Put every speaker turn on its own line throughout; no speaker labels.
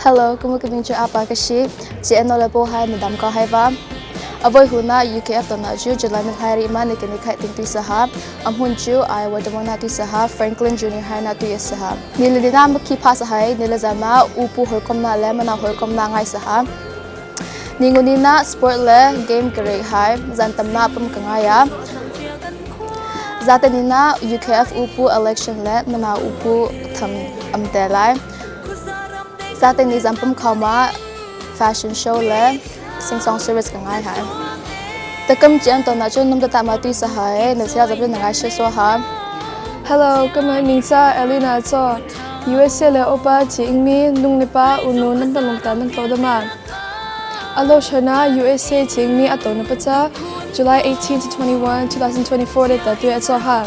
Hello, kumu ka chu apa ka shi chi ano le po hai na dam ka hai va. Avoi huna UKF to na chu July na thai ri ma ni kini khai ting tu saha. Amhun chu Iowa Demona tu saha Franklin Junior High na tu saha. Nilidina mukhi pha sahai nilazama upu horkom na le mana horkom na ngai saha. Ninguni na sport le game kare hai zantam na pum ka ngai ya. Zatanina UKF upu election le mana upu tham amte lai. Zatani zampum khawma fashion show le sing song service ka ngai hai. Takam chian to na chu num ta ma tui sa hai na sia zabin na ngai she so ha.
Hello, ka mai ming cha Elena cho USA le opa chi ingmi nung ni pa unu nam ta lung ta nang to da ma. Alo shana USA chi ingmi ato na pa cha July 18 to 21, 2024 le ta tu acho ha.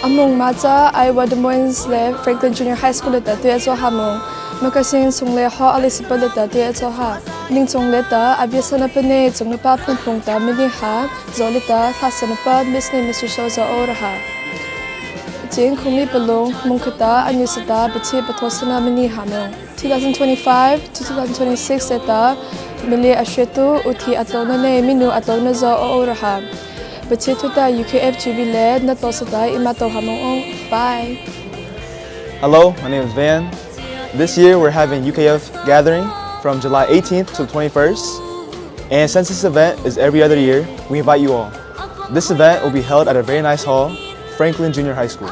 Amung ma cha Iowa Des Moines le Franklin Junior High School le ta tu acho ha mung. Makasin sung le ho Elizabeth le ta tu acho ha. Ning chung le ta abiasana pane chung le pa phung phung ta mini ha zo le ta thlasana pa Miss ne Mr. Show zo o ra ha. Jing khumi palung mungkhata anyusata bachi pathosana mini ha mung. 2025 to 2026 le ta mili ashwetu uthi atlona ne minu atlona zo o ra ha. Bachi thuta UKFGB le na to sata ima to ha mung Bye.
Hello, my name is Van. This year we're having UKF Gathering from July 18th to the 21st. And since this event is every other year, we invite you all. This event will be held at a very nice hall, Franklin Junior High School.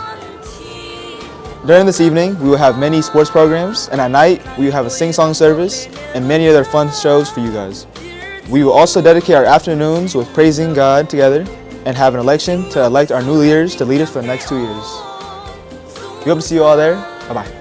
During this evening, we will have many sports programs, and at night, we will have a sing-song service and many other fun shows for you guys. We will also dedicate our afternoons with praising God together and have an election to elect our new leaders to lead us for the next 2 years. We hope to see you all there. Bye-bye.